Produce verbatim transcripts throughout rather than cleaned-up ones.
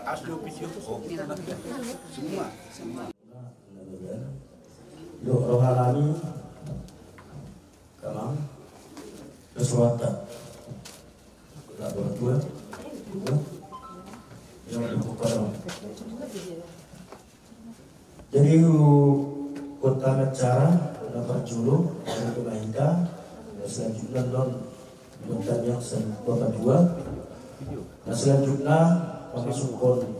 Asli video. Semua, semua. Dok rohanami. Tamam. Kesuatan. Laporan dua. Dua. Yang berbuka. Jadi, huhut hami acara na parjolo, na kemahita, selanjutna non, non tanyang sen bapak dua. Nah, selanjutna, pamasukhon,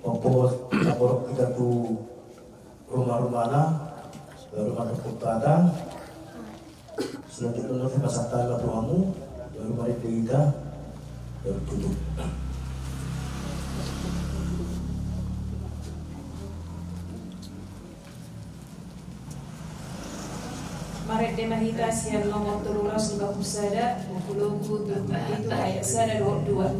pampo-, paborok hita tu rumah-rumahna, baru mandok pepatah. Selanjutna nanti pasahat ma tu hamu, baru marende hita, baru tutup. Marende ma hita sian nomor tolu ratus lima pulu sada, buku Logu, turpuk pitu, ayat sada dohot dua.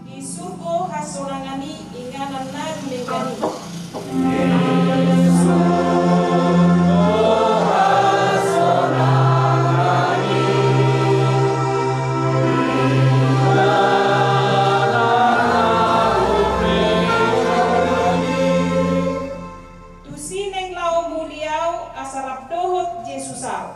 Di surgo hasonangan i inganan na dumenggan i. Tusi naeng laho muli ahu asa rap dohot Jesus ahu.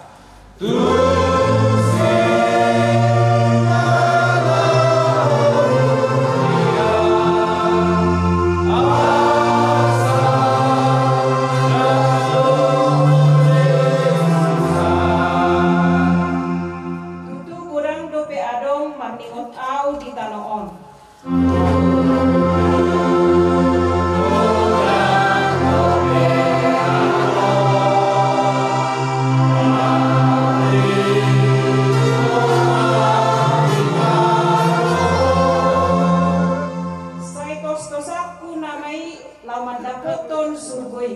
Tutu godang dope adong marningot ahu di tano on. Sai tostosanku nama i laho mandapothon surgo i.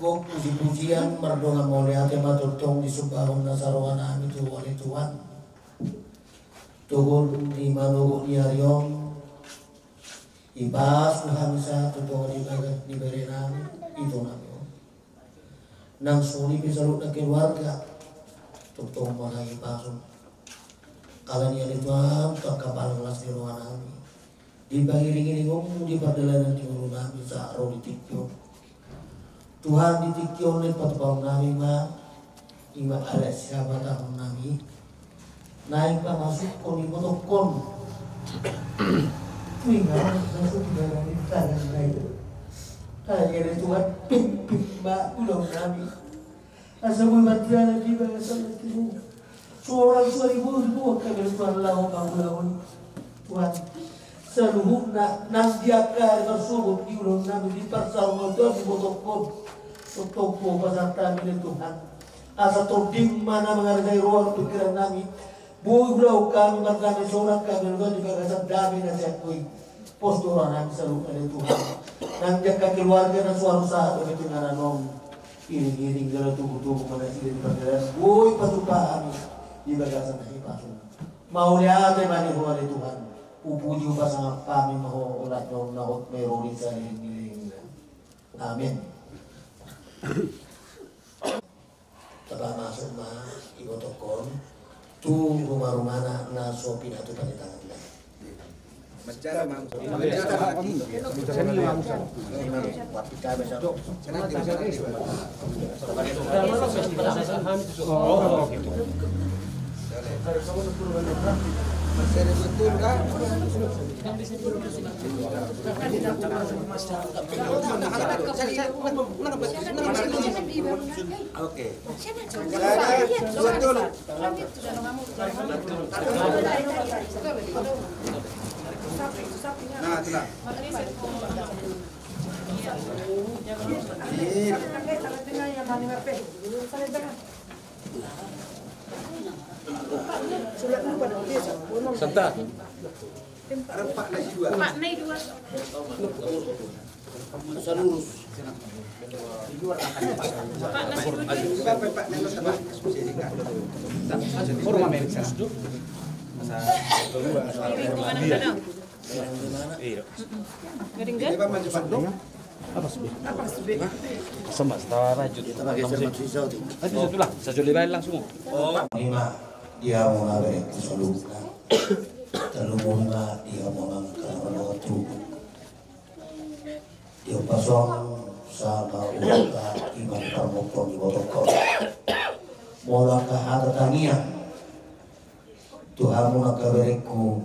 Gok puji-pujian mardongan mauliate ma tongtong disumbahon nasa rohanami tu Ho ale Tuhan. Tohon di manogot ni ari on, ipas ma hami sahat tu tonga ni bagas ni berenami, itonami on. Nang soli pe saluhutna keluarga, tongtong ma hahipason. Alani i ale Tuhan, tu angka palas ni rohanami, dipangiring-iringonmu di pardalanan ni ngolunami sahat ro di tingki on. Tuhan, di tingki on naeng patupaonnami ma, i ma adat sihabatahonnami, naeng pamasukhon ibotongkon. Tuingan masuk dalam tangan naik. Hanya ada Tuhan pimpin ma ulaonnami. Asa boi mardalan di bagasan nangkining. Suang suari boi boi kami Tuhan laho mangulahon. Tuhan, saluhutna nang di angka ari marsogot di ulaonnami di parsaurmatuaon di ibotongkon. Tongtong pasahat hami ale Tuhan. Asa tonding ma na mangarajai roha pingkirannami. Boi ulaon hami mardame sonang hami ulaon di bagasan dame na sian Ho i. Pos do rohanami saluhutna ale Tuhan. Nang di angka keluarga na suaru sahat dope tu inganan on. Iring-iring jala tubu-tubu ma nasida di pardalanan. Boi patupa hami di bagasan hahipason. Mauliate ma di Ho ale Tuhan. Hupuji hupasangap hami ma Ho olat ni on na hot ma i ro di sariring ni lelengna. Amin. Tapamasuk ma ibotongkon tu ruma-rumana na so pinatupa ni tanganna. Oke. Nah, tenang. Santai. Pak, naik dua. Sama, setelah lanjut. Ayo, satu lah, saya joli lain langsung. Ima dia mau ngabarin ke seluruh. Terlalu mau ima dia mau ngangkat waktu. Dia pasang sama uta ima di parmukon di botokon. Mau langkah hata tangiang. Tu hamu angka berengku,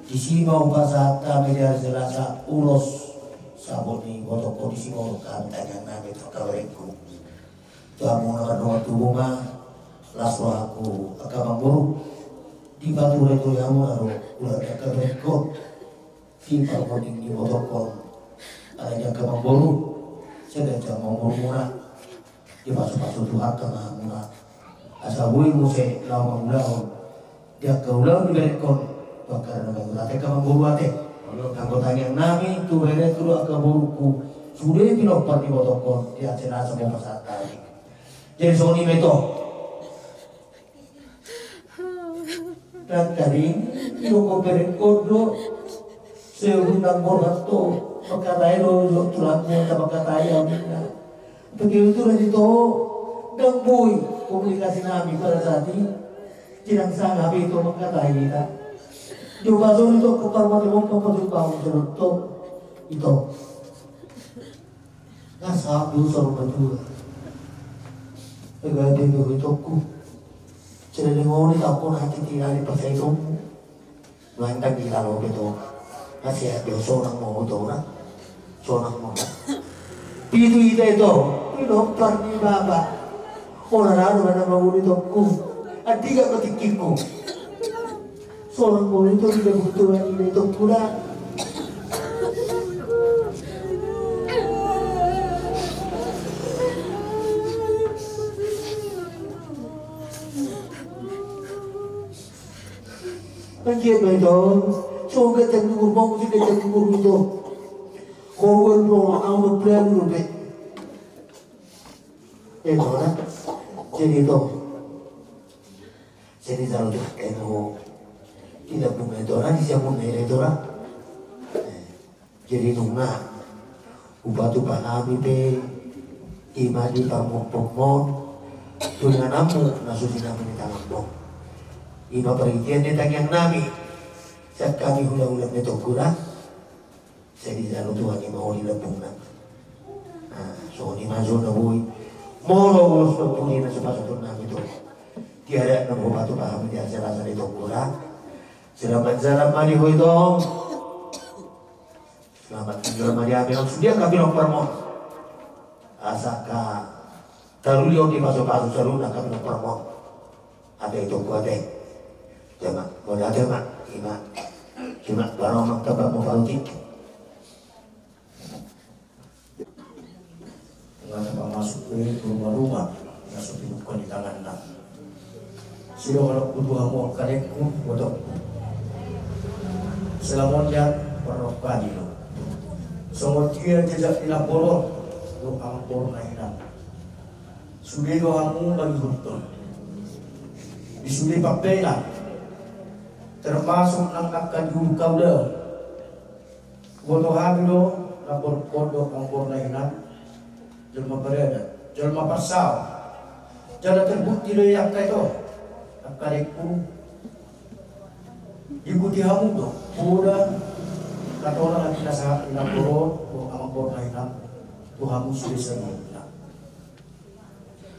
disi ma hupasahat hami di ari Selasa ulos sabot ni botokon, disi ma hupasahat hami tangiang nami tu angka berengku. Tu hamu na mardongan tubu ma, las rohaku angka amangboru, dipature-ture hamu na ro ulaon ni angka berengkon. Di parmukon ni botokon, alai di angka amangboru, sai di angka amangboru muna, dipasu-pasu Tuhan ma hamuna. Asa boi muse laho mangulahon di angka ulaon ni berengkon, tu angka na mangulahon angka amangboru ate. Anggo tangiang nami tu berengku dohot angka borungku, sude pinompar ni botokon di ari Selasa ma hupasahat hami. Jadi songon i ma ito. Nangkaning, didok berengkon do, seorang nang borhat do, mangkatai do, do tulangmu, asa mangkatai au ninna. Begitu lah ito, ndang boi komunikasi nami pada saat i, tidak sanggup ito mangkatai hita. Coba so ito ke parmata, mau papajumpang, ito. Nga sahat do saur matua. Ega ate do itongku. Selain ngoni takon hati tinggal di pasai domu. Nuaeng tanggi lalo beto. Nga sehat do sonang mau tora. Sonang mau. Pitu ita ito. Pinompar ni bapa. Ora rado mana mau itongku. Andigan ma tingkingku. Sonang boi ito, tidak butuh lagi ito pula. Anggiat ma ito, songon ganjang ni umur, mau songon ganjang ni umur ito. Kau kan lo, au na pula lu be. Eh, mana? Jadi ito. Jadi jalo tu hata i do. Di lambungna i tora, di siamunna i tora. Eh, jadi nunga hupatupa hami pe ima di parmukon, tu ingananmu na so sinamot ni tanganmu. Ima parhitean ni tangiang nami. Sian hami hula-hula ni Togora. Sai dijalo Tuhan i ma ho di lambungna. Nah, songon i ma jo na boi. Molo ulos dohot pudi na so pasahaton nami tu. Di adat na hupatupa hami di ari Selasa di Togora. Selamat jalan ma di ho ito. Selamat jalan ma di hami on sude angka pinomparmon. Asa ka taruli on di pasu-pasu saluhutna angka pinomparmon. Ate itongku ate. Jama, mauliate ma, ima. Ima, barang ma tamba mo parutik. Nga tamba masuk tu ruma-ruma na so tinukkon di tanganna. Sidok halak butuh hamu angka adekku, botokku. Selama on nian parrohani do. Songon dia jejak ni namboru on, dohot amangboru na hinan. Sude do hamu mangihuthon. Di sude pambahenan. Termasuk nang angka di ulu kaula. Huboto hami do, namboru on dohot amangboru na hinan. Jolma paradat, jolma parsaor. Jala terbukti do i angka ito. Angka adekku. Diikuti hamu do, poda, na tona na pinasahat ni namboru on, dohot amangboru na hinan, tu hamu sude saluhutna.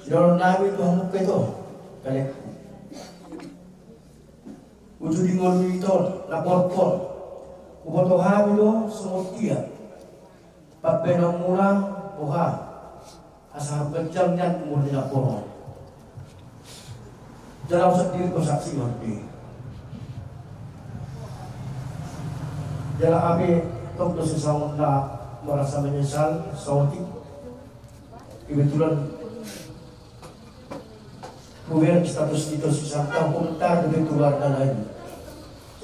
Sidohonon nami tu hamu angka ito, angka adekku. Uju di ngolu ito, namboru on. Huboto hami do, songon dia. Pambahenanmuna, boha. Asa haru ganjang nian umur ni namboru on. Jala au sandiri do saksi on di. Jala hami tong do sisongon na Merasa menyesal, saotik. Kebetulan hubereng status ni Tosi Santa, komentar dope tu luar na lain.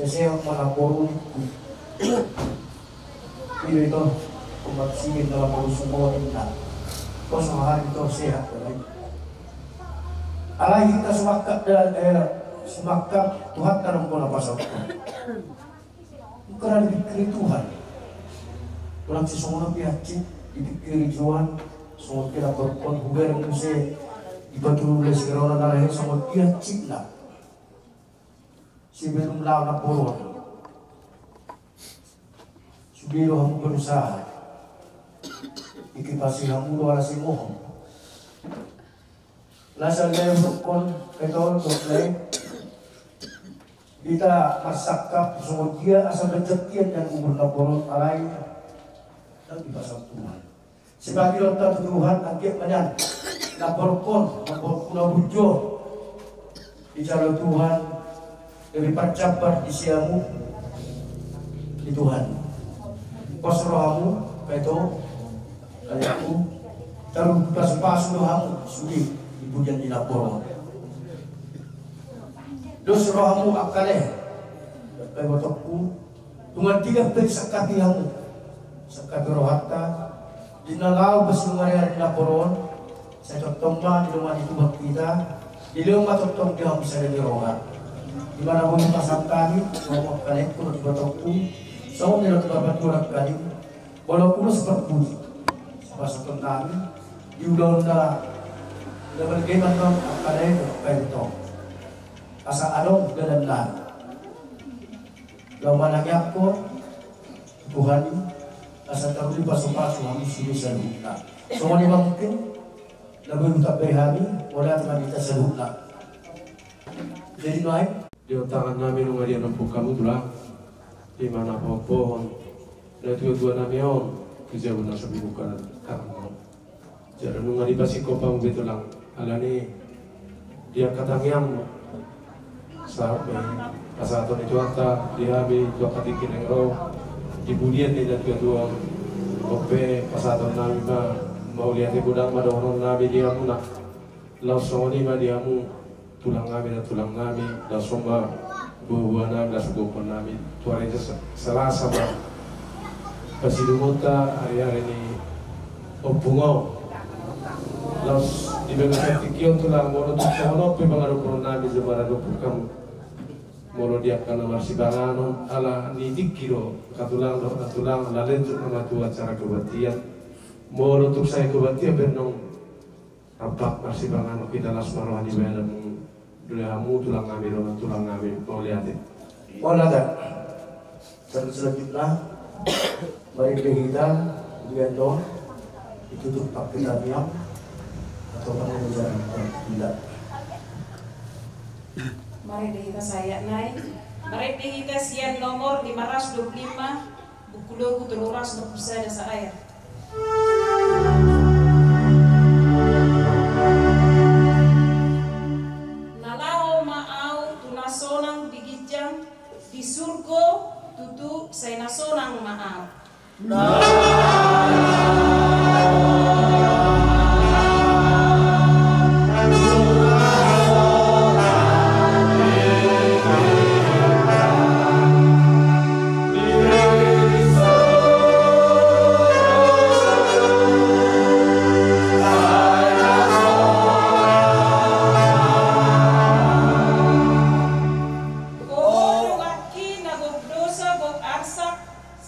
Sehat ma namboru. Ido ito, umat sipil na namboru sumodin na. Kosong hari ito sehat na lain. Alai hita sumakkap da, eh, sumakkap Tuhan tanam kona pasal. Karena dipikiri Tuhan. Ulang si songon dia cik, dipikiri Tuhan, songon dia berkon huber muse, dipatudu le segera orang narahe songon dia cik na. Sebelum lawan Apollon. Sude do hamu berusaha. Ikipasi hamu do ala si mohon. Lasa le berkon, betul, betul. Hita marsangkap songon dia asa bergantian dan umur na borot alai dan dipasang Tuhan. Sebagai lonta tu Tuhan anggiat manyan na borot kon, na borot kuna burjo. Dijalo Tuhan dari parjabar di siamu di Tuhan. Pos rohamu, peto, kaliaku, taruh pasu-pasu do hamu sude di pudian di na borot. Dos rohamu angka le, angka ibotongku, tung andigan pe disangkapi hamu, sangkapi rohanta, di na laho pasinungariari na borot, sai tongtong ma dilehon Tuhan hita, dilehon ma tongtong di hamu sada ni roha. Di mana boi pasahat hami, rohamu angka le, angka ibotongku, songon nidok ni partuturan hami, Molo ulos parpudi, pasahaton nami, di ulaon na, na bergeman non, angka na eto, angka eto. Asa adong dalan na. Laho manangiangkon, Tuhan, asa taruli pasu-pasu hami sude saluhutna. Songon i ma mungkin, na boi hutambai hami, mauliate ma di hita saluhutna. Jadi nuaeng. Di tangan nami nunga diadophon hamu tulang, di mana pohon-pohon, na tua-tua nami on, tu jabu na so dibuka tangan on. Jala nunga dipasingkop hamu be tulang, alani, di angka tangiangmu. Sa-, eh, pasahaton ni Tuhanta, di hami, tu angka tingki na ro, di pudian ni na tua-tua on, on pe, pasahaton nami ma, mauliate godang ma dohonon nami di hamuna. Laos songon i ma di hamu, tulang nami, na tulang nami, laos songon ma buha-buha nami, laos gokhon nami, tu ari sa-, Salasa ma. Pasidungonta ari-ari ni ompung on. Laos di bagasan tingki on tulang, molo tung songon on pe pangadophon nami, jumara dohot hamu. Molo di angka na marsipanganon, ala ni tingki do, angka tulang do, angka tulang, ala lanjut nama tu acara kebaktian. Molo tung sae kebaktian pe nunga Rap marsipanganon hita, las ma roha ni badanmu. Dule hamu tulang nami, dongan tulang nami, mauliate. Mauliate. Sel-, selanjutna, marende hita, diandon, ditutup pakai tamiang, atau pakai jalan, tidak. Marende hita sahat nai, marende hita sian nomor lima ratus dua puluh lima, Buku Logu tolu ratus dua puluh sada saayat. Na laho ma ahu tu na sonang di ginjang, di surgo, tutu sai na sonang ma ahu.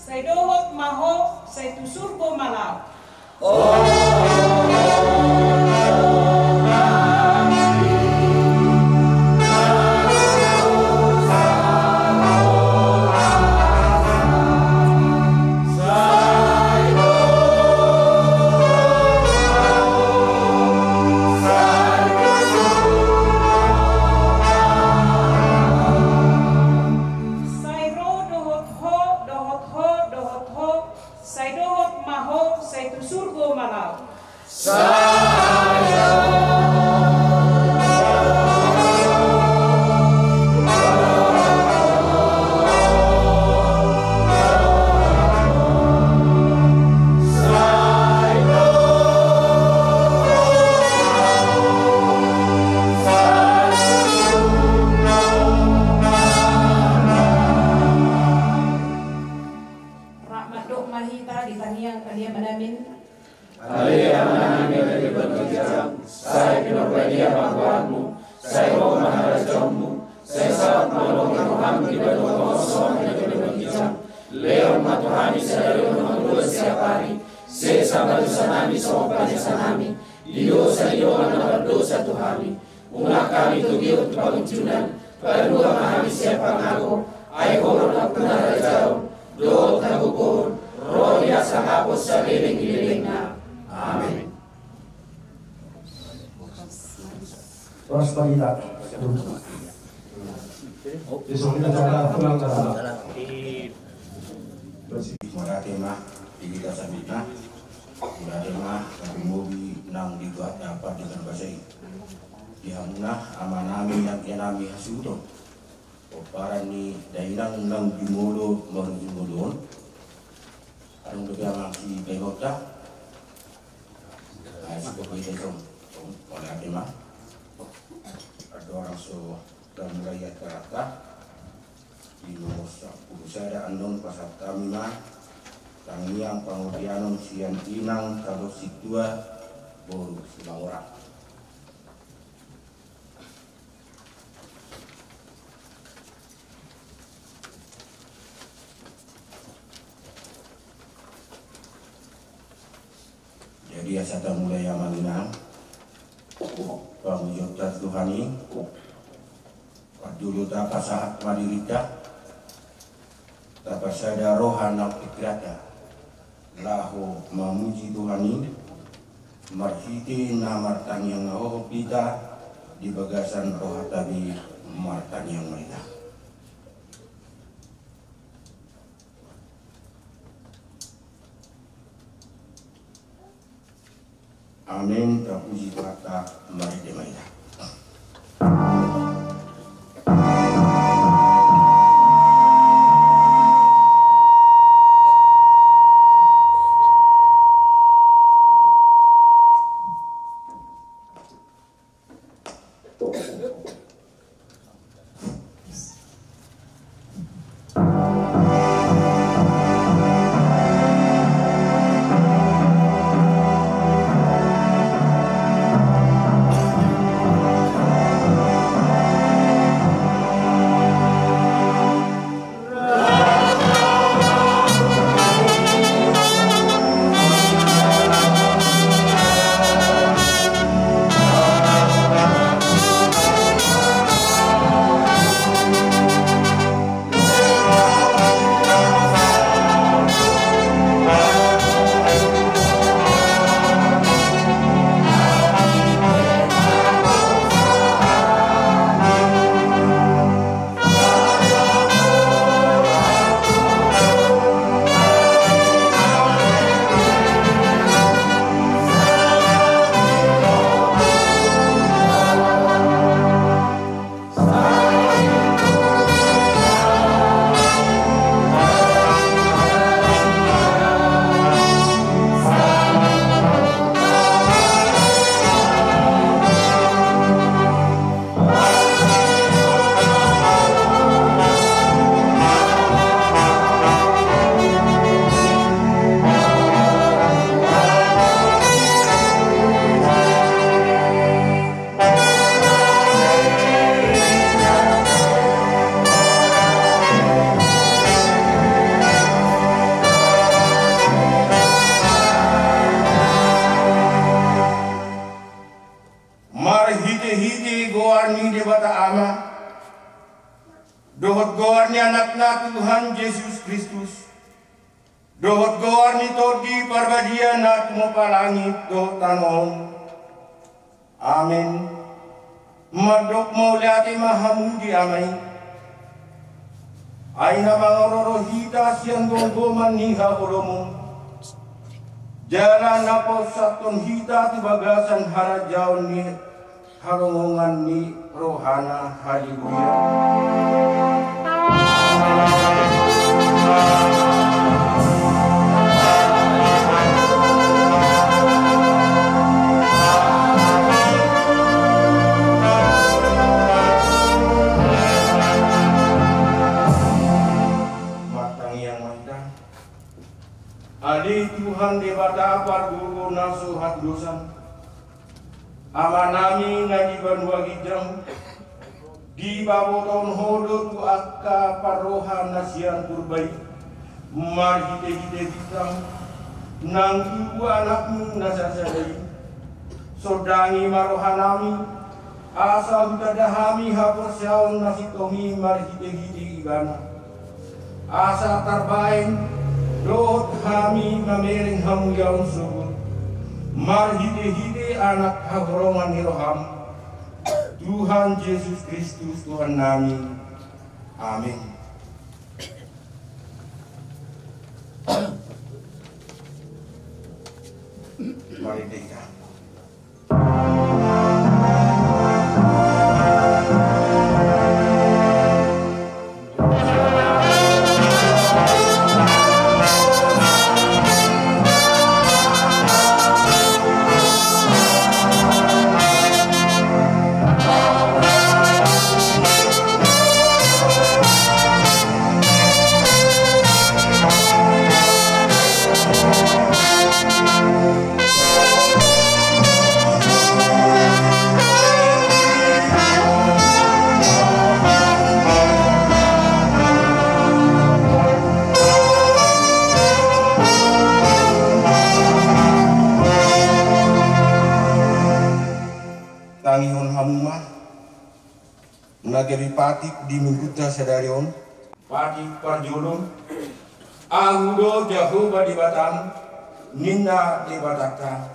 Sai dohot ma ho, sai tu surgo ma laho. Sai ro dohot ho, dohot ho, dohot ho, sai dohot ma ho, sai tu surgo ma laho. Ale Amanami na di banua ginjang, sai pinarbadia ma goarMu, sai ro ma harajaonMu, sai saut ma lomo ni rohaM di banua tonga on songon na di banua ginjang. Lehon ma tu hami sadari on hangoluan siapari, sesa ma dosanami songon panesanami di dosa ni dongan na mardosa tu hami. Unang hami togihon tu pangunjunan, palua ma hami sian pangago, ai Ho do nampuna harajaon dohot hagogoon, ro di hasangapon saleleng ni lelengna. Amen. Horas ma di hita. Isuk hita jala pulang. Mauliate ma di hita saluhutna. Mauliate ma di Tuhan nang di Tuhan dapat di tanah basa i. Di hamuna amanami nang inanami hasuhuton, pomparan ni dainang nang jumolo marujung ngolu on. Adong dope amang sipaingotta. Ai sikopi ita song. Mauliate ma. Andorang so tamulai acaranta, di nomor sampulu sada annon pasahat hami ma tangiang pangordianon sian inang Talo Sintua boru Simangorang. Jadi asa tamulai amang inang pamujionta tu Tuhan i. Parjolo tapasahat ma dirinta, tapasada roha nang pingkiranta laho mamuji Tuhan i, marhite na martangiang na hohom hita di bagasan rohanta be. Martangiang ma hita. Amen. Tapuji Tuhanta, marende ma hita. Marhitehite goar ni Debata Ama dohot goar ni Anakna Tuhan Jesus Kristus dohot goar ni Tondi Parbadia na tumompa langit dohot tano on. Amen. Mandok mauliate ma hamu di Ama i, ai na mangaroro hita sian gomgoman ni haholomon, jala na paussathon hita tu bagasan harajaon ni harongongan ni rohana. Haleluya. Martangiang ma hita. Ale Tuhan Debata Parguru na so hatudosan. Amanami na di banua ginjang, dipabotohon Ho do tu angka parroha na sian Purba i, marhitehite bintang, nang tu Anakmu na sasada i. Sondangi ma rohanami, asa hutanda hami haporseaon na sintong i marhitehite Ibana. Asa tarbaen dohot hami mamereng hamuliaon sogot, marhitehite Anak hahorongan ni roham, Tuhan Jesus Kristus Tuhannami. Amin. Mari kita. Tangihon hamu ma na gabe patik di minggunta sadari on. Patik parjolo. Ahu do Jahowa Debatam, ninna Debatanta.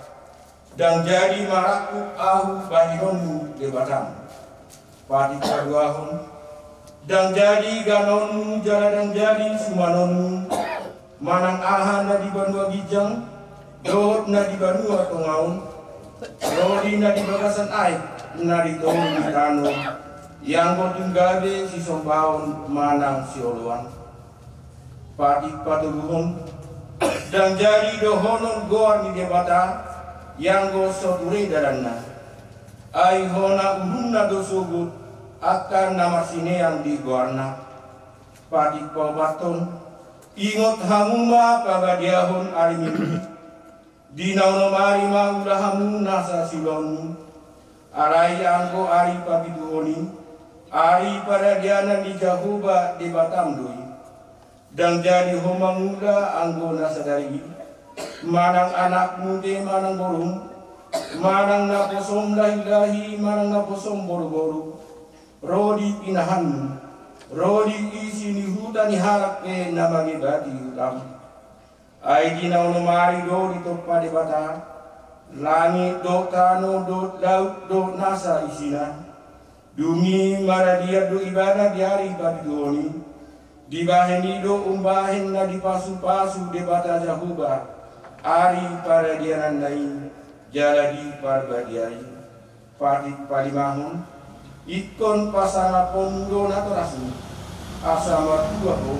Ndang jadi marangkup Ahu bahenonmu Debatam. Patik paduahon. Ndang jadi ganonmu jala ndang jadi sumanonmu, manang aha na di banua ginjang dohot na di banua tonga on, rodi na di bagasan aek na di toru ni tano, ianggo tung gabe sisombaon manang sioloan. Patik patoluhon. Ndang jadi dohonon goar ni Debata, ianggo so ture dalanna. Ai hona uhumna do sogot angka na marsinean di goarna. Patik paopathon. Ingot hamu ma pabadiahon ari Minggu, di na onom ari ma ula hamu nasa siulaonmu. Alai anggo ari papituhon i, ari paradianan ni Jahowa Debatam do i. Ndang jadi ho mangula anggo na sadari i, manang anakmu pe manang borum, manang naposom lahilahi manang naposom boruboru, ro di pinahanmu, ro di isi ni huta ni halak pe na mangebati hutam. Ai di na onom ari do ditompa Debata langit dohot tano dohot laut dohot nasa isina. Dung i maradian do Ibana di ari papituhon i. Dibahen i do umbahen na dipasupasu Debata Jahowa ari paradiananna i jala diparbadiai. Patik palimahon. Ingkon pasangaphonmu do natorasmu, asa martua ho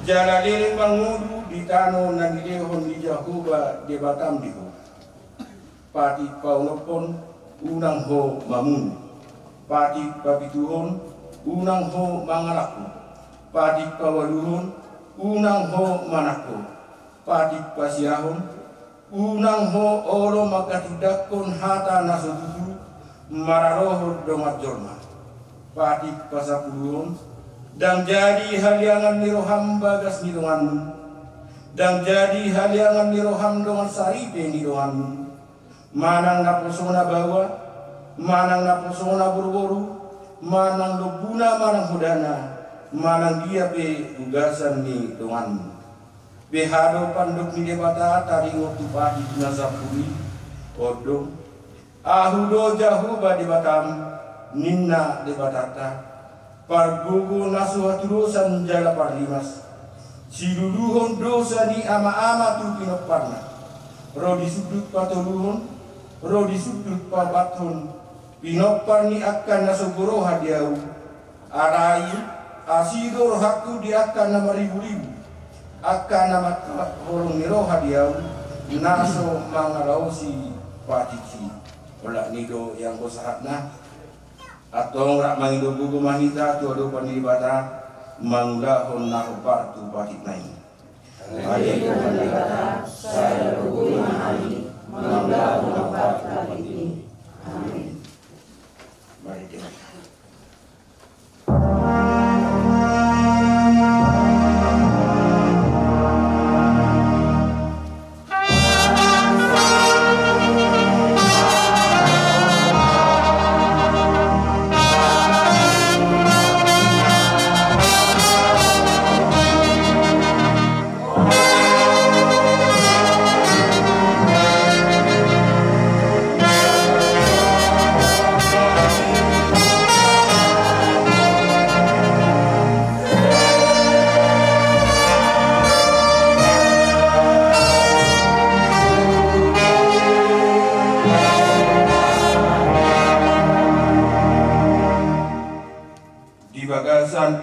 jala leleng mangolu di tano na nilehon ni Jahowa Debatam di ho. Patik paonomhon. Unang ho mamunu. Patik papituhon. Unang ho mangalangkup. Patik paualuhon. Unang ho manangko. Patik pasiahon. Unang ho olo manghatindanghon hata na so tutu maradophon dongan jolma. Patik pasampuluhon. Ndang jadi haleangan ni roham bagas ni donganmu. Ndang jadi haleangan ni roham dongan saripe ni donganmu, manang naposona baoa, manang naposona boruboru, manang lombuna manang hodana, manang dia pe ugasan ni donganmu. Beha do pandok ni Debata taringot tu patik na sampulu i? On do. Ahu do Jahowa Debatam, ninna Debatanta, pargogo na so hatudosan jala parrimas. Siluluhon dosa ni amaama tu pinomparna, ro di sundut patoluhon, ro di sundut paopathon, pinompar ni angka na so huroha di ahu. Alai asi do rohangku di angka na marriburibu, angka na mangkaholongi roha di ahu, na so mangalaosi patik i. Olat ni do ianggo sahatna. Antong rap mangido gogo ma hita tu adopan ni Debata, mangulahon na hombar tu patikna i. Alai Tuhan Debata, sada gogo ma hami,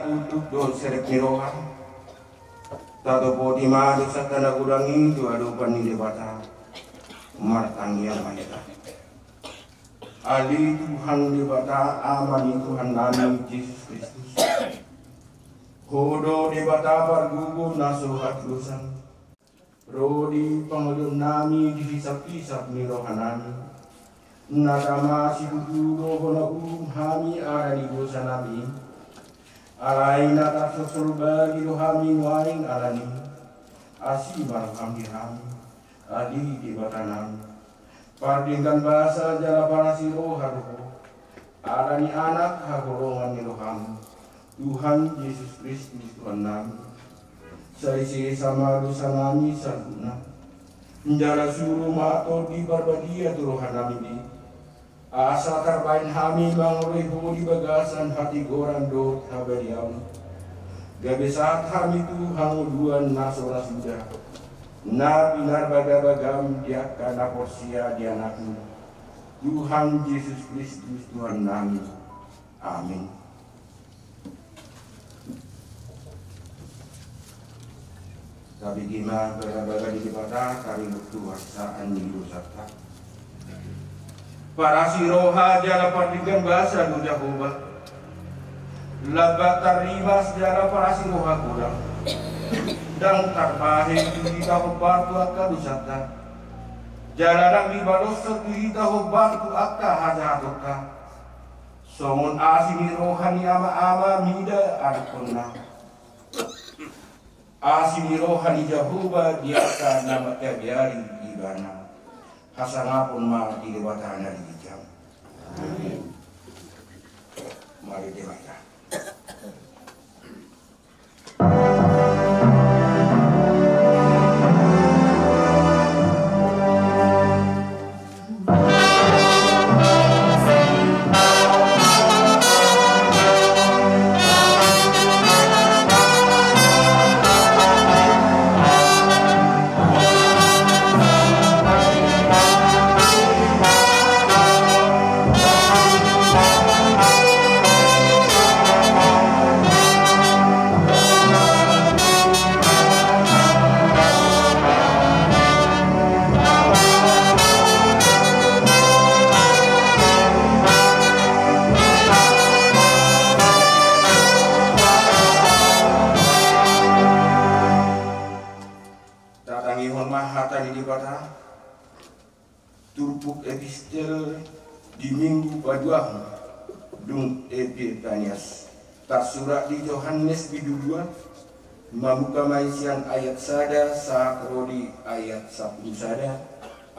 Unduk dohot serep ni roha, tatopoti ma dosanta na godang i tu adopan ni Debata. Martangiang ma hita. Ale Tuhan Debata, Ama ni Tuhannami Jesus Kristus, Ho do Debata pargogo na so hatudosan. Ro di pangalionnami di hisaphisap ni rohanami. Na tama situtu do hona uhum hami ala ni dosanami i. Alai na tarsolsol bagi do hami nuaeng alani i. Asi ma roham di hami, ale Debatanami. Pardenggan basa jala parasi roha do Ho, ala ni Anak haholongan ni roham, Tuhan Jesus Kristus Tuhannami. Sai sesa ma dosanami saluhutna. Jala suru ma Tondi Parbadia tu rohanami i, asa tarbahen hami mangoloi Ho di bagasan hatigoran dohot habadiaon. Gabe sahat hami tu hangoluan na so ra suda, na pinarbagabagam di angka na porsea di Anakmu, Tuhan Jesus Kristus Tuhannami. Amin. Tabege ma bagabaga di Debata, taringot tu hasesaan ni dosanta. Parasi roha jala pardenggan basa do Jahowa. Lambat tarrimas jala parasi roha godang. Ndang tarbahen tu hita hombar tu angka dosanta. Jala ndang dibaloshon tu hita hombar tu angka hajahatonta. Songon asi ni roha ni ama-ama mida adophonna. Asi ni roha ni Jahowa di angka na mangkabiari ibana. Hasangapon ma di Debata na di ginjang. Amin. Mari di Debata. Tatangihon ma hata ni Debata. Turpuk epistel di minggu paduahon dung Epipanias, tarsurat di Johannes bindu dua, mamungka ma i sian ayat sada sahat ro di ayat sampulu sada,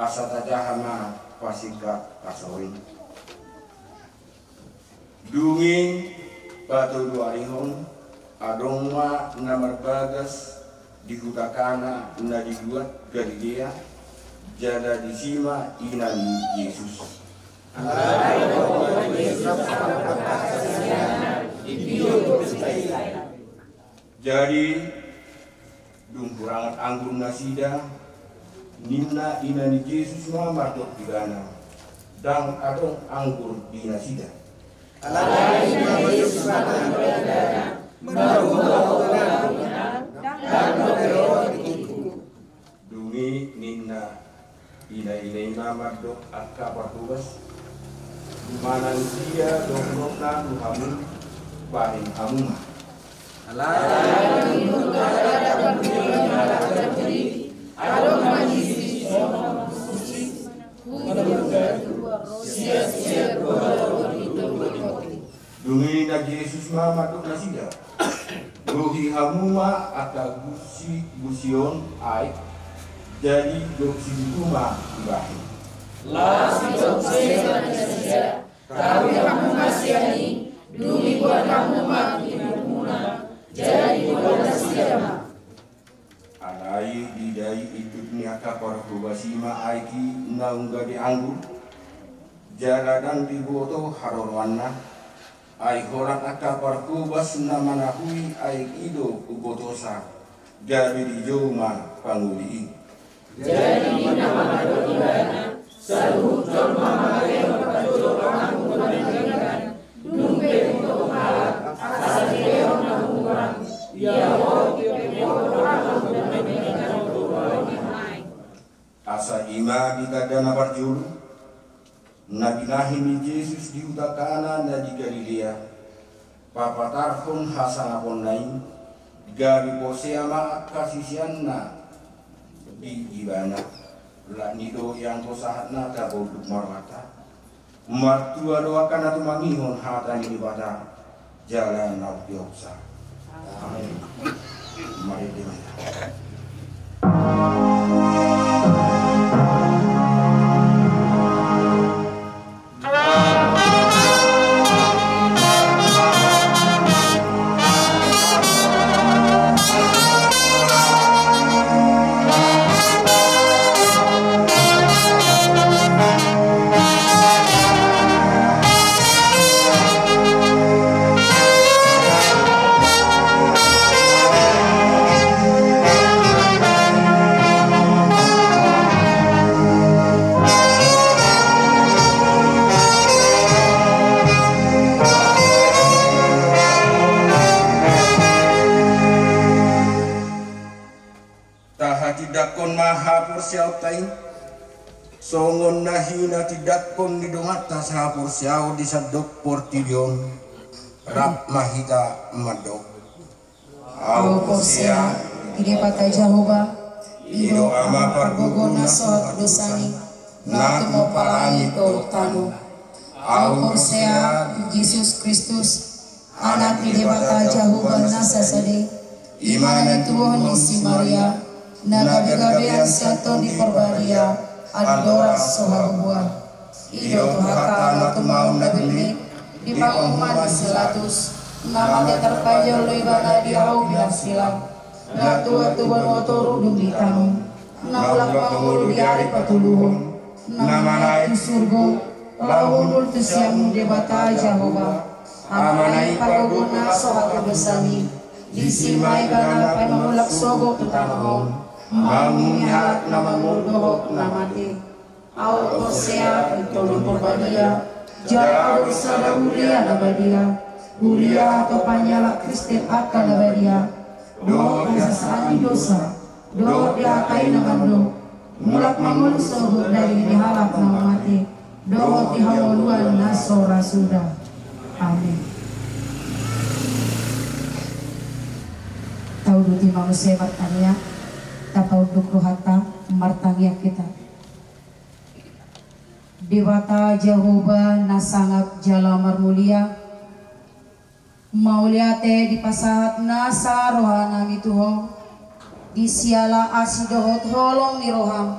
asa tajaha ma pasingkat pasaring. Dung i patoluarihon, adong ma na marbagas di huta Kana na di luat Galilea, jala disi ma ina ni Jesus. Alai adong ma Jesus na marbagas sian i, diutus ma ibana. Jadi, dung hurangan anggur nasida, ninna ina ni Jesus ma mandok ibana, ndang adong anggur di nasida. Alai ninna Jesus ma mandok ibana, marhua ho anggur i, ndang dope ro tingkingku. Dung i ninna ina-ina i ma mandok angka parhobas, manang dia dohononna tu hamu, bahen hamu ma. Alai dung i, adong ma disi songon busi, huhut sian sian dua roti tolu roti. Dung i ninna Jesus ma mandok nasida, lohi hamu ma angka busi, busi on aek, jadi gok situtu ma dibahen. Laos didok Jesus ma nasida, tahui hamu ma sian i, dung i boan hamu ma timuntimuna, jadi diboan nasida ma. Alai diida i, intutu ni angka parhobas i ma aek i naung gabe anggur, jala ndang diboto haroroanna. Ai holan angka parhobas na manahui aek i do umbotosa, gabe dijou ma pangoli i. Jadi ninna ma mandok ibana, saluhut jolma mangalehon parjolo panganhon na denggan, dung pe huboto halak, asa dilehon Julu, na binahen ni Jesus di huta Kana na di Galilea, papatarhon hasangaponna i, gabe porsea ma angka siseanna di ibana. Alani i do i anggo sahatna tapaunduk marhata. Martua do angka na tumangihon hata ni Debata jala na umpeopsa. Amin. Marende ma hita. Tahatindangkon ma haporseaonta i, songon na hinatindangkon ni donganta sahaporseaon di sandok portibi on. Rap ma hita mandok. Ahu porsea di Debata Jahowa, i do Ama pargogo na so hatudosan i, na tumompa langit dohot tano. Ahu porsea di Jesus Kristus, Anak ni Debata Jahowa na sasada i, i ma na nituhon ni si Maria, na gabegabean sian Tondi Porbadia, andorang so habubuhan. I do Tuhanta na tumaon na bere, di panguhuman ni si Pilatus, na mate tarpajal do ibana di hau pinarsilang, na tuat tu banua toru dung ditanom, na mulak mangolu di ari patoluhon, na manaek tu surgo, laho hundul tu siamun Debata Jahowa, Amana i pargogo na so hatudosan i, disi ma ibana pamangulak sogot tu tano on, manguhumi halak na mangolu dohot na mate. Ahu porsea di Tondi Porbadia, jala adong sada huria na badia, huria hatopan ni halak Kristen angka na badia, dohot hasesaan ni dosa, dohot di hata i na mandok, mulak mangolu sogot daging ni halak na mate, dohot di hangoluan na so ra suda. Amin. Tauduti ma muse martangiang, tapaunduk rohanta, martangiang hita. Debata Jahowa na sangap jala marmulia, mauliate dipasahat nasa rohanami tu Ho, di siala asi dohot holong ni roham,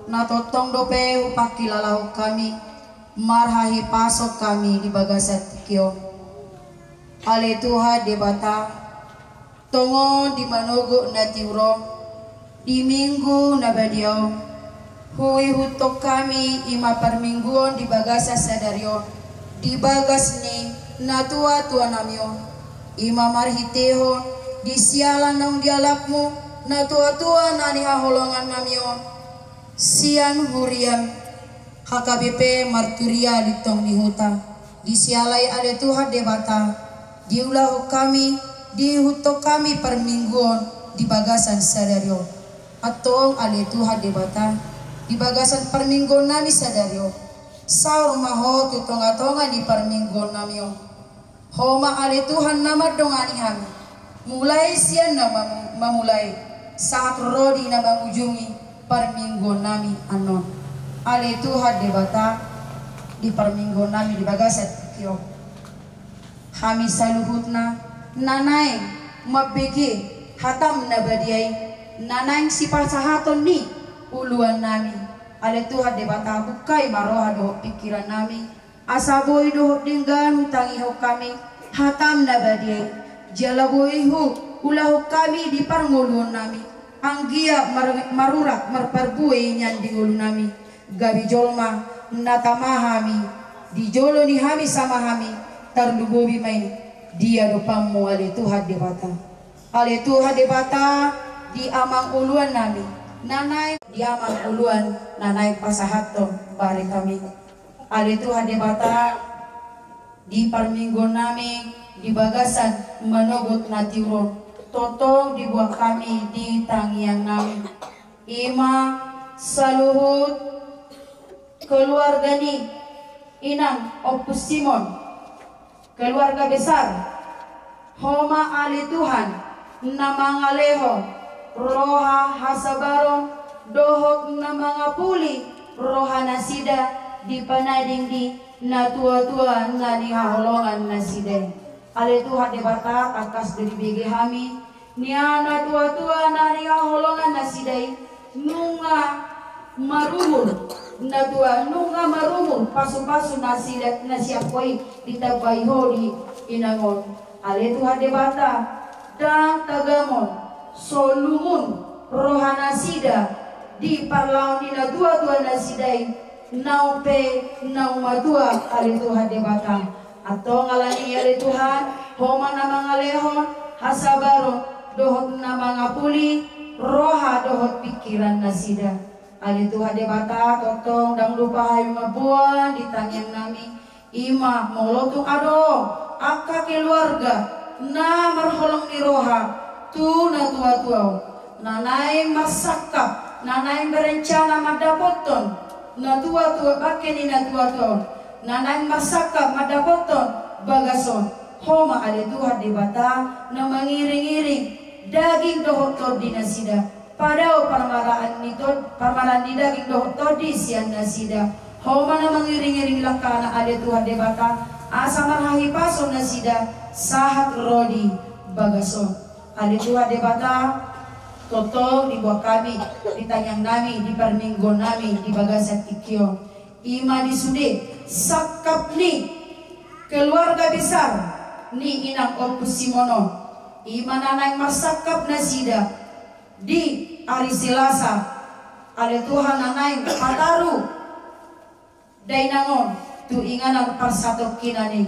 na tongtong dope hupangkilalahon hami, marhahipason hami di bagasan tingki on. Ale Tuhan Debata, tongon di manogot na tiur on, di Minggu na badia on, huihuthon hami i ma parmingguon di bagasan sadari on, di bagas ni natuatuanami on, i ma marhitehon di siala naung dialapmu natuatua na nihaholongannami on, sian huriam H K B P Marturia Lintong ni Huta. Di siala i ale Tuhan Debata, diulahon hami, diihuthon hami parmingguon di bagasan sadari on. Antong ale Tuhan Debata, di bagasan parmingguonnami sadari on, saor ma Ho tu tongatonga ni parmingguonnami on. Ho ma ale Tuhan na mandongani hami, mulai sian na mamu-, mamulai, sahat ro di na mangujungi parmingguonnami annon. Ale Tuhan Debata, di parmingguonnami di bagasan tingki on, hami saluhutna na naeng mambege hatam na badia i, na naeng sipasahaton ni uluannami. Ale Tuhan Debata, bukai ma roha dohot pingkirannami, asa boi dohot denggan hutangihon hami hatam na badia i, jala boi huulahon hami di parngoluonnami, anggiat mar-, marurat marparbue nian di ngolunami, gabe jolma na tama hami di jolo ni hami sama hami, tarlumobi ma i di adopanmu ale Tuhan Debata. Ale Tuhan Debata, di amang uluannami na naeng, di amang uluan na naeng pasahathon baritami. Ale Tuhan Debata, di parmingguonnami di bagasan manogot na tiur on, tongtong diboan hami di tangiangnami. I ma saluhut Keluarga ni inang Ompu Simon, keluarga besar, Ho ma ale Tuhan na mangalehon roha hasabaron dohot na mangapuli rohanasida di panading ni natuatua na nihaholongannasida i. Ale Tuhan Debata, tangkas do dibege hami, nian natuatua na nihaholongannasida i, nunga marumur natua, nunga marumur pasupasu na sian Ho i, ditambai Ho di inang on. Ale Tuhan Debata, ndang tagamon so lumun rohanasida di parlaon ni natuatuanasida i, naung pe naung matua, ale Tuhan Debata. Antong ala ni i, ale Tuhan, Ho ma na mangalehon hasabaron dohot na mangapuli roha dohot pingkirannasida. Ale Tuhan Debata, tongtong ndang lupa hami mamboan di tangiangnami, i ma molo tung adong angka keluarga na marholong ni roha tu natuatua on, na naeng marsangkap, na naeng berencana mandapothon natuatua, bangke ni natuatua on, na naeng marsangkap mandapothon bagas on, Ho ma ale Tuhan Debata na mangiringiring daging dohot tondinasida. Padao parmaraan ni tod-, parmaraan ni daging dohot tondi sian nasida. Ho ma na mangiringiring langkana ale Tuhan Debata, asa marhahipason nasida sahat ro di bagas on. Ale Tuhan Debata, tongtong diboan hami di tangiangnami, di parmingguonnami di bagasan tingki on, i ma di sude sangkap ni keluarga besar ni inang Ompu Simon on, i ma na naeng marsangkap nasida di ari Selasa, ale Tuhan, na naeng pataru dainang on tu inganan parsatongkinan i.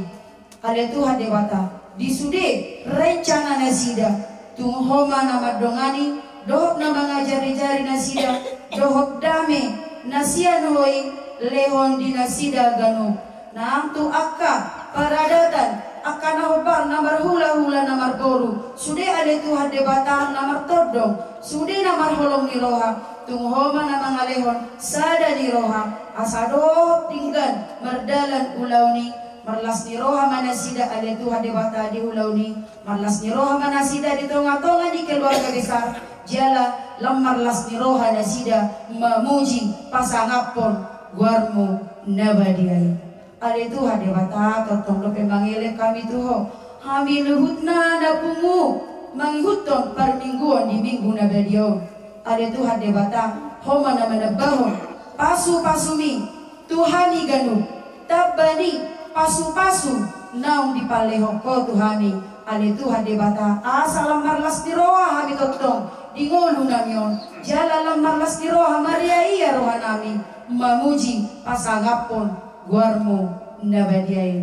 Ale Tuhan Debata, di sude rencananasida, tung Ho ma na mandongani dohot na mangajarijari nasida, dohot dame na sian Ho i lehon di nasida ganup. Nang tu angka paradatan, angka na hombar na marhulahula na marboru, sude ale Tuhan Debata na martondong, sude na marholong ni roha, tung Ho ma na mangalehon sada ni roha, asa dohot denggan mardalan ulaon i, marlas ni roha ma nasida ale Tuhan Debata di ulaon i, marlas ni roha ma nasida di tongatonga ni keluarga besar, jala lam marlas ni roha nasida mamuji pasangaphon goarmu na badia i. Ale Tuhan Debata, tongtong dope mangelek hami tu Ho, hami luhutna na pungu mangihuthon parmingguon di minggu na badia on. Ale Tuhan Debata, Ho ma na manambahon pasupasumi tu hami ganup, tamba ni pasupasu naung dipalehon Ho tu hami. Ale Tuhan Debata, asa lam marlas ni roha hami tongtong di ngolunami on, jala lam marlas ni roha mariaia rohanami mamuji pasangaphon goarmu na badia i.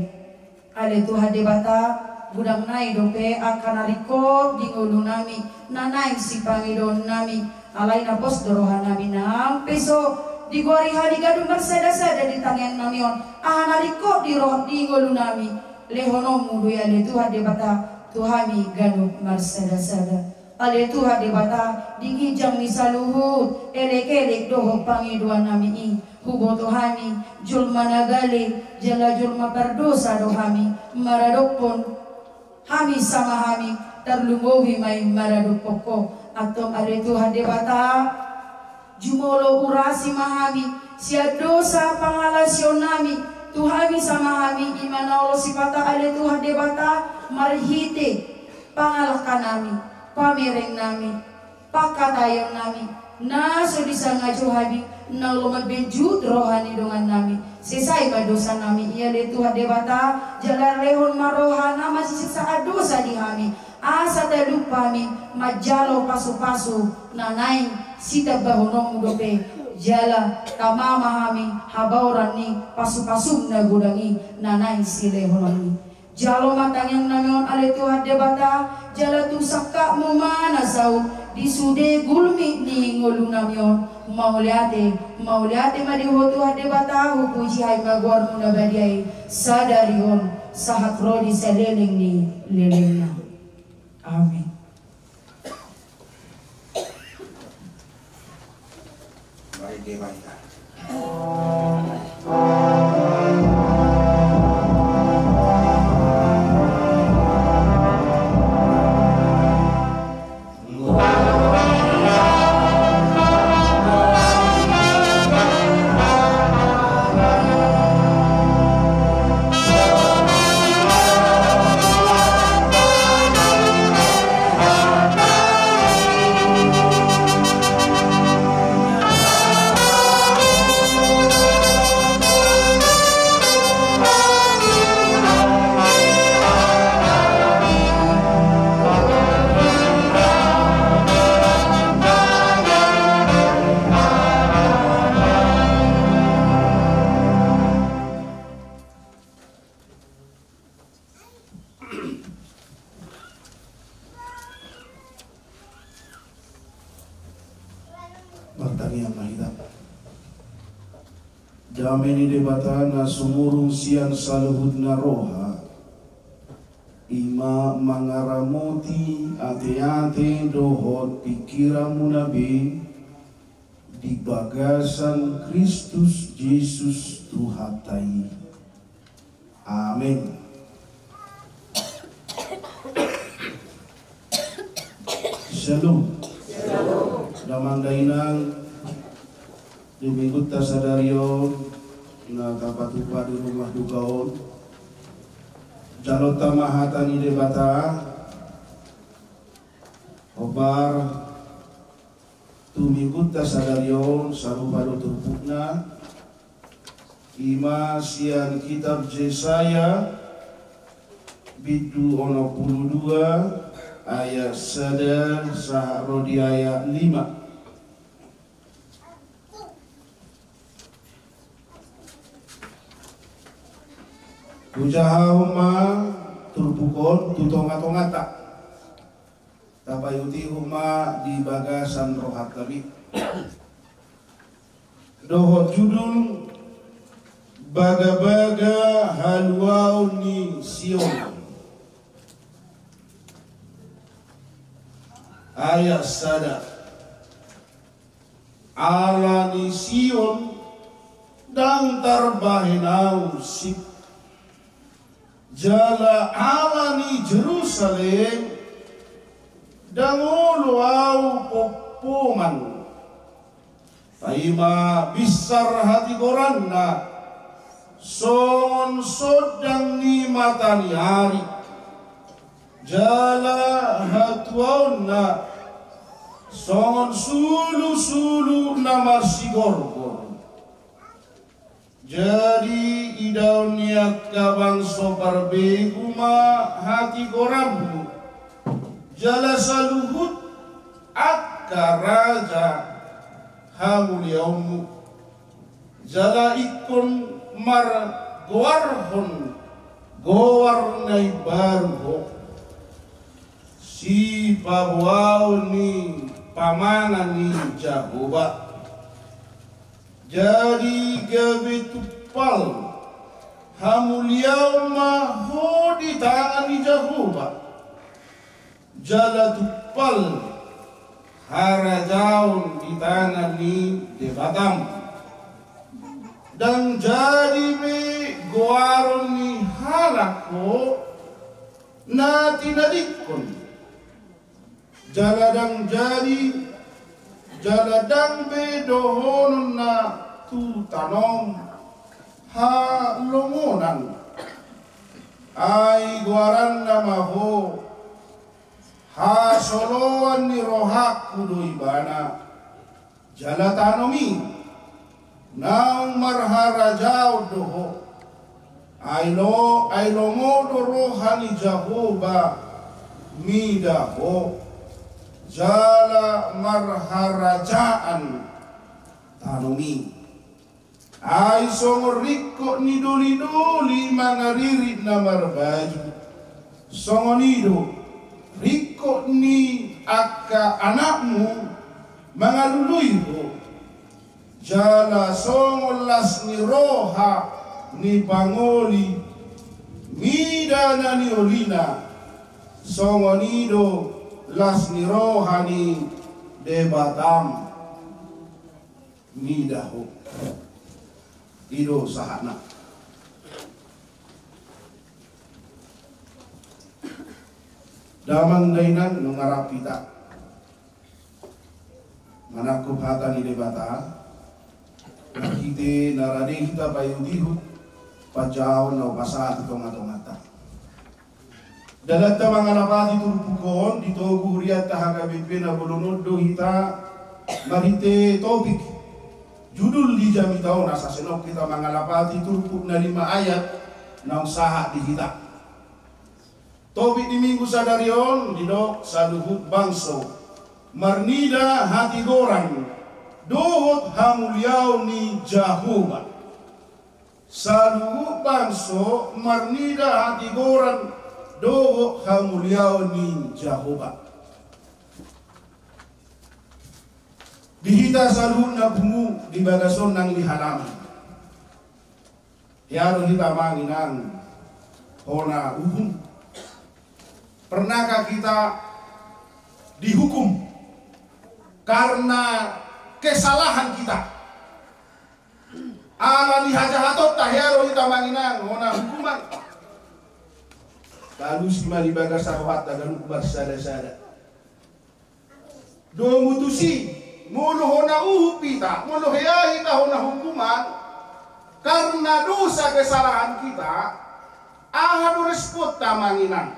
Ale Tuhan Debata, godang nai dope angka na ringkot di ngolunami, na naeng sipangidoonnami, alai na pos do rohanami nang pe so digoari hami ganup marsadasada di tangiangnami on, aha na ringkot di roha di ngolunami, lehononmu do i ale Tuhan Debata tu hami ganup marsadasada. Ale Tuhan Debata, di ginjang ni saluhut elekelek dohot pangidoannami i, huboto hami jolma na gale jala jolma pardosa do hami maradophon hami sama hami, tarlumobi ma i maradophon Ho. Antong ale Tuhan Debata, jumolo urasi ma hami sian dosa pangalasionnami tu hami sama hami, i ma na olo sipata ale Tuhan Debata, marhite pangalangkanami, pamerengnami, pangkataionnami, na so disangajo hami, na olo mambenjut roha ni dongannami. Sesa i ma dosanami i ale Tuhan Debata, jala lehon ma roha na masisahat dosa di hami, asa talup hami manjalo pasupasu na naeng sitambahononmu dope, jala tama ma hami habaoran ni pasupasum na godang i na naeng silehononmi. Jalo ma tangiangnami on ale Tuhan Debata, jala tung sangkapmu ma na saut di sude gulmit ni ngolunami on. Mauliate, mauliate ma di Ho Tuhan Debata, hupuji hami ma goarmu na badia i, sadari on sahat ro di saleleng ni lelengna. Amin. Mari Debata. Dame ni Debata na sumurung sian saluhutna roha, i ma mangaramoti ateate dohot pingkiranmuna be di bagasan Kristus Jesus Tuhanta i. Amen. Syalom. Damang dainang, di minggunta sadari on na tapatupa di rumah duka on, jalonta ma hata ni Debata. Hombar tu minggunta sadari on sarupa do turpukna, i ma sian kitab Jesaya bindu onom pulu dua ayat sada sahat ro di ayat lima. Hujahahon ma turpuk on tu tongatonganta. Tapaihutihut ma di bagasan rohanta be. Dohot judul Bagabaga Haluaon ni Sion. Ayat sada. Ala ni Sion ndang tarbahen ahu sip. Jala ala ni Jerusalem ndang olo ahu pompoman. Paima binsar hatigoranna songon sondang ni mata ni ari, jala hatuaonna songon sulusulu na marsigorgor. Jadi idaon ni angka bangso parbegu ma hatigoranmu, jala saluhut angka raja hamuliaonmu, jala ingkon margoarhon goar na imbaru ho, sipaboaon ni pamangan ni Jahowa. Jadi gabe tumpal hamuliaon ma ho di tangan ni Jahowa, jala tumpal harajaon di tangan ni Debatam. Ndang jadi be goaron ni halak ho na tinadingkon, jala ndang jadi, jala ndang be dohononna tu tanom halongonan. Ai goaranna ma ho, hasoloan ni rohangku do ibana. Jala tanom i naung marharajaon do ho. Ai lo, ai lomo do roha ni Jahowa mida ho, jala marharajaan tanom i. Ai songon ringkot ni dolidoli mangaririt na marbaju, songon i do ringkot ni angka anakmu mangalului ho. Jala songon las ni roha ni pangoli mida na niolina, songon i do las ni roha ni Debatam mida ho. I do sahatna. Damang dainang, nunga rap hita manangkup hata ni Debata, marhite na rade hita paihutihut panjahaon na hupasahat tu tongatonganta. Dalanta mangalapati turpuk on, di togu hurianta H K B P na bolon on do hita marhite topik judul di jamita on, asa songon hita mangalapati turpuk na lima ayat naung sahat di hita. Topik di minggu sadari on didok saluhut bangso marnida hatigoran dohot hamuliaon ni Jahowa. Saluhut bangso marnida hatigoran dohot hamuliaon ni Jahowa. Di hita saluhutna pungu di bagasan nang di halaman. Hea do hita, amang inang, hona uhum. Pernahkah kita dihukum karena kesalahan kita? Ala ni hajahatonta, hea do hita, amang inang, hona hukuman? Talusi ma di bagasan rohanta ganup marsada-sada. Domu tusi, molo hona uhum hita, molo hea hita hona hukuman karena dosa kesalahan kita, aha do responta, amang inang?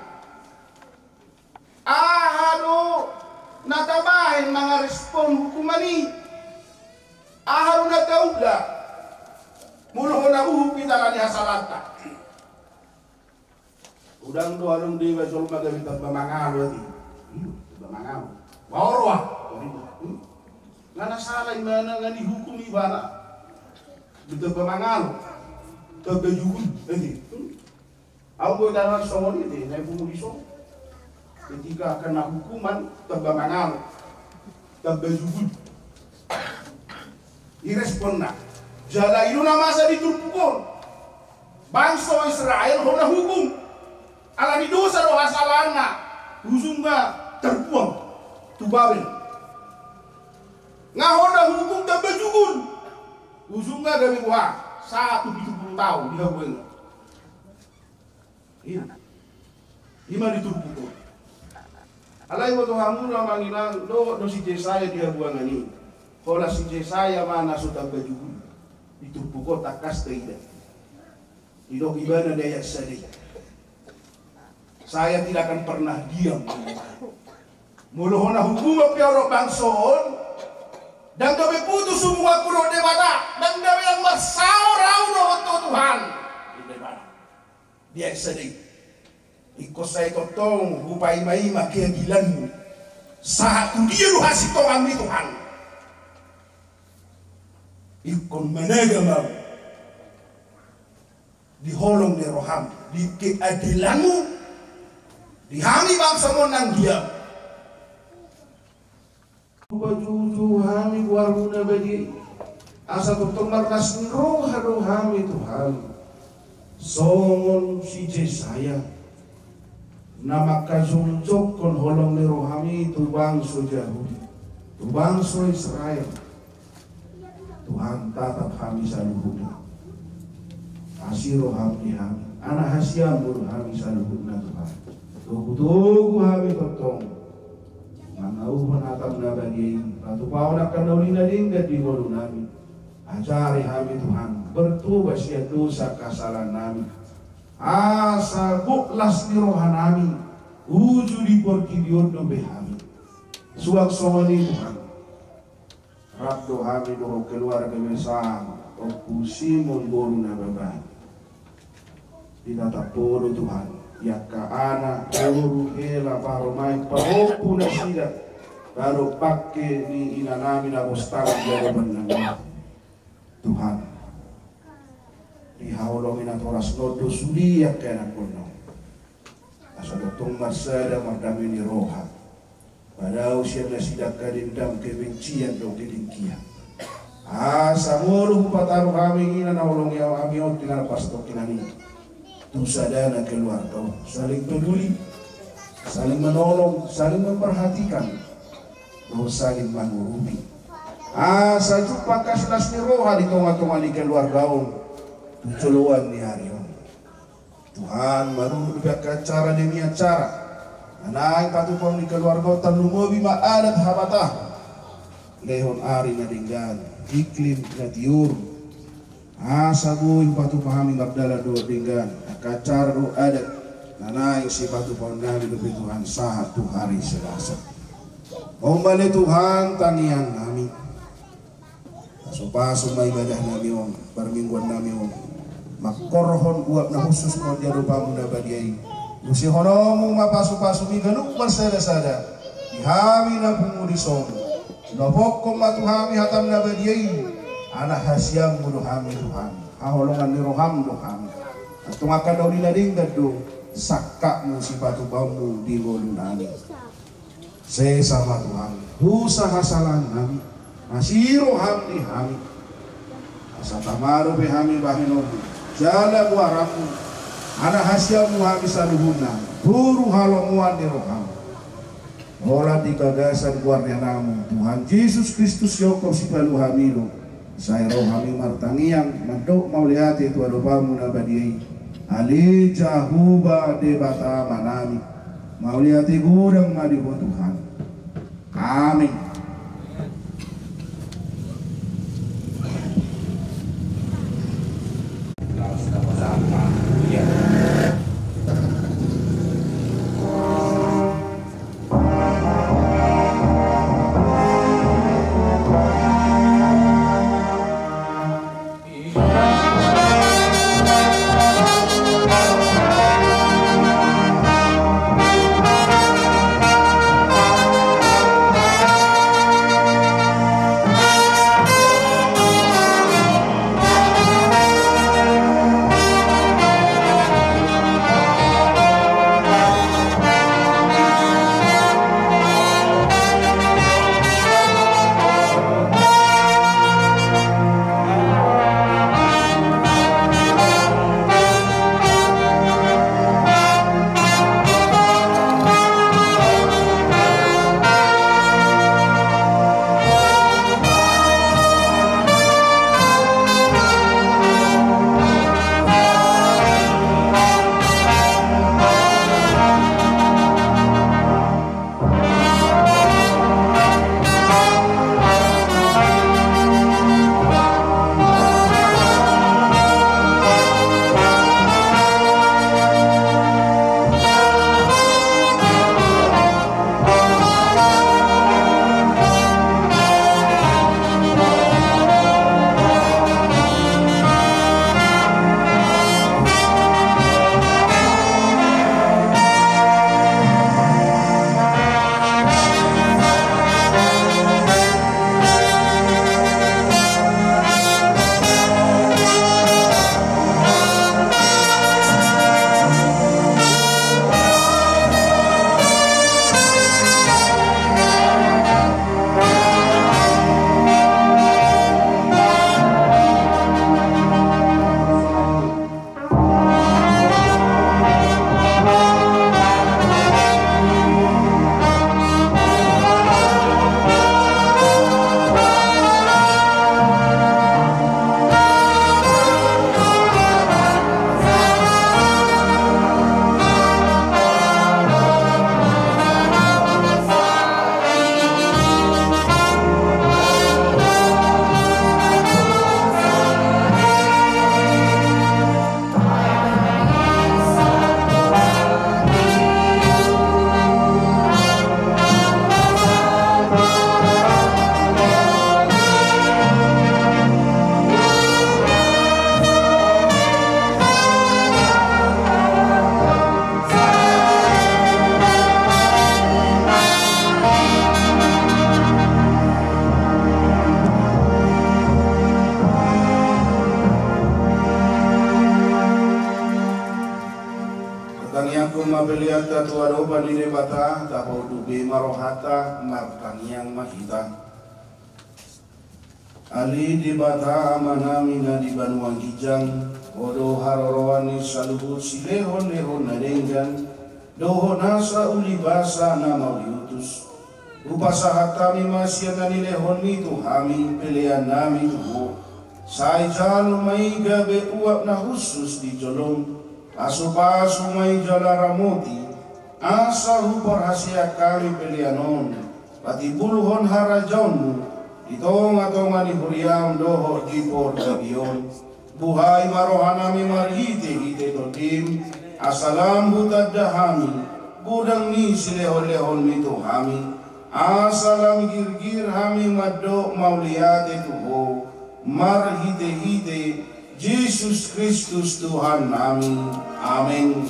Aha do na tabahen mangarespon hukuman i? Aha do na taula molo hona uhum hita ala ni hasalahanta? Godang do adong do iba jolma gabe tamba mangalo ate. Hmm, tamba mangalo. Baoro ah. Hmm. Nga na sala ibana, nga dihukum ibana. Gabe tamba mangalo. Tamba jugul ate. Hmm. Au boi tangan songon i ate, na pungu di songon. Ketika kena hukuman, tamba mangalo. Tamba jugul. I responna. Jala i do na masa di turpuk on. Bangso Israel hona hukum ala ni dosa dohot hasalaanna, ujungna terbuang tu Babel. Nga hona hukum tamba jugul, ujungna gabe boha? Sahat tu pitu pulu taon di habuangan. Ima. Ima di turpuk on. Alai boto hamu do, amang inang, do, do si Jesaya di habuangan i. Holan si Jesaya ma na so tamba jugul. Di turpuk on tangkas taida. Didok ibana di ayat sada i, "Saya tidak akan pernah diam." Molo hona hukuman pe au dohot bangso on, ndang gabe putus hubunganku dohot Debata, ndang gabe, ndang marsaor au dohot ho, Tuhan. Di ayat sada i. Ingkon sai tongtong hupaima-ima keadilanmu. Sahat tu dia do hasintonganmi, Tuhan? Ingkon managam au di holong ni roham, di keadilanmu, di hami bangsomu nang dia. Pajuhujung hami goarmu na badia i, asa tongtong marlas ni roha do hami, Tuhan. Songon si Jesaya, na mangkajongjonghon holong ni rohami tu bangso Jahudi, tu bangso Israel. Tuhan, tatap hami saluhutna. Asi roham di hami, anak hasianmu do hami saluhutna, Tuhan. Togutogu hami tongtong mangaluhon hatam na badia i, patupahon angka na uli na denggan di ngolunami. Ajari hami, Tuhan, bertobat sian dosa hasalaannami, asa gok las ni rohanami, uju di portibi on dope hami. Suang songon i, Tuhan, rap do hami dohot keluarga besar Ompu Simon boru Nababan. Ditatap Ho do, Tuhan, di angka anak, boru, hela, parumaen, pahompu nasida, dohot bangke ni inanami na bostang di adopan nami. Tuhan, dihaholongi natorasna on do sude angka ianakhonna on. Asa tongtong marsada mardame ni roha. Padao sian nasida angka dendam, kebencian dohot kedengkian. Asa molo hupataru hami ina na holongi hami on di na pastongkinan i, tu sadana keluarga on, saling peduli, saling menolong, saling memperhatikan, dohot saling mangurupi. Asa jumpang angka silas ni roha di tongatonga ni keluarga on tu joloan ni ari on. Tuhan, marungut dope angka acara demi acara na naeng patupahon ni keluarga on, tarlumobi ma adat habatahon, lehon ari na denggan, iklim na tiur, asa boi hupatupa hami mardalan dohot denggan angka acara dohot adat na naeng sipatupaonnami dope, Tuhan, sahat tu ari Selasa. On ma ale, Tuhan, tangiangnami. Pasupasu ma ibadahnami on, parmingguannami on. Mangkorhon uap na hushus ma on di adopanmu na badia i. Muse hononmu ma pasupasumi ganup marsadasada di hami na pungu dison. Lopokkon ma tu hami hatam na badia i. Anak hasianmu do hami, Tuhan. Haholongan ni roham do hami. Antong angka na uli na denggan do sangkapmu, sipatupaonmu di ngolunami. Sesa ma, Tuhan, dosa hasalaannami, asi roham di hami. Asa tama dope hami bahenonmu, jala goaranmu, ala hasianmu hami saluhutna boru halomoan ni roham. Holan di bagasan goar ni Anakmu Tuhan Jesus Kristus, iongkop sipalu hami do, sai ro hami martangiang mandok mauliate tu adopanmu na badia i. Ale Jahowa Debata Amanami, mauliate godang ma di Ho Tuhan. Amin. Tangiangkon ma peleanta tu adopan ni Debata, tapaunduk be ma rohanta, martangiang ma hita. Ale Debata Amanami na di banua ginjang, Ho do haroroan ni saluhut silehonlehon na denggan dohot nasa ulibasa na mauliutus. Hupasahat hami ma sian na nilehonMi tu hami peleannami tu Ho. Sai jalo ma i gabe uap na hushus di jolom. Pasupasu ma i jala ramoti, asa huparhaseang hami pelean on patimbulhon harajaonMu di tongatonga ni huriaM dohot di portibi on. Buhai ma rohanami marhitehite TondiM, asa lam hutanda hami godang ni silehonlehonMi tu hami, asa lam girgir hami mandok mauliate tu Ho, marhitehite Jesus Kristus Tuhannami. Amen.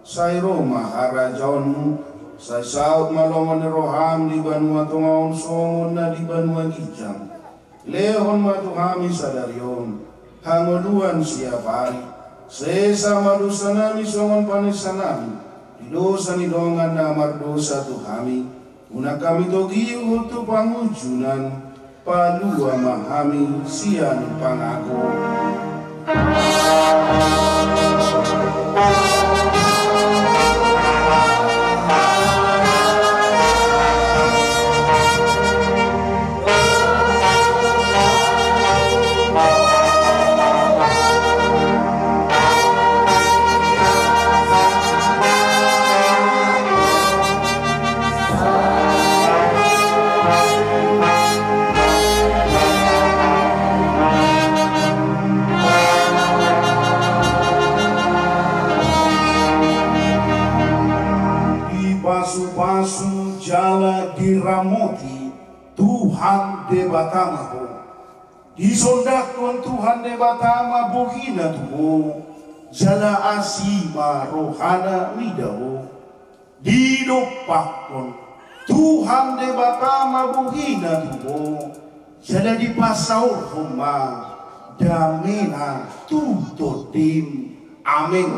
Sai ro ma harajaonmu. Sai saut ma lomo ni roham di banua tonga on songon na di banua ginjang. Lehon ma tu hami sadari on hangoluan siapari. Sesa ma dosanami songon panesanami di dosa ni dongan na mardosa tu hami. Unang hami togihon tu pangunjunan. Palua ma hami sian pangago. Dipasupasu jala diramoti Tuhan Debata ma ho. Disondangkon Tuhan Debata ma bohina tu ho, jala asi ma rohana mida ho. Didompakkon Tuhan Debata ma bohina tu ho, jala dipasaorhon ma damena tu tondim. Amen.